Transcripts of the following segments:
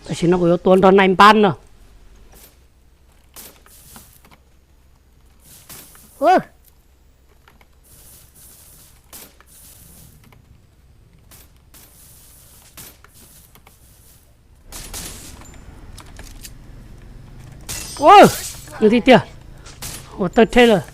Tam sim no kuv yuav tua nrog nai npab no. Ua, nws tiag tiag. Ua tawg rhe lawm.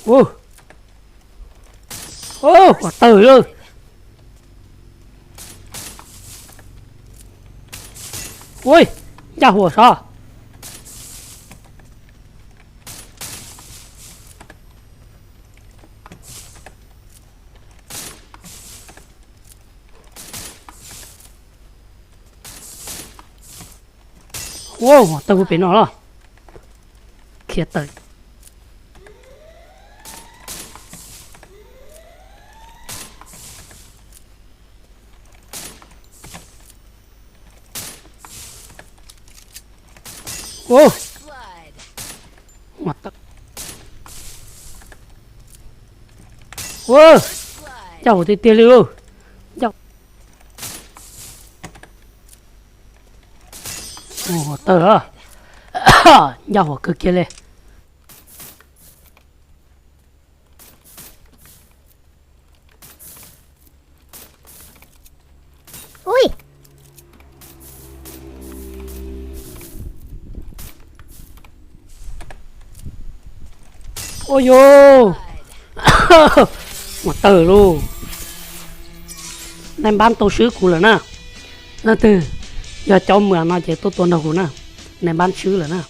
Ua, ua tawg lawm. Ua, ncaj huam sov. Ua, tawg puag pem no los. Khiav tawm. Ua, ua, ncaj huam tiag tiag li lauj. Ua, tawg, ncaj huam kawg kiag li. Ua yus, ua tawg lauj. Nai npab tau swb kuv lawm na. Leej twg yog cov mwas no ces tuaj tua nrog kuv na. Nai npab swb lawm na.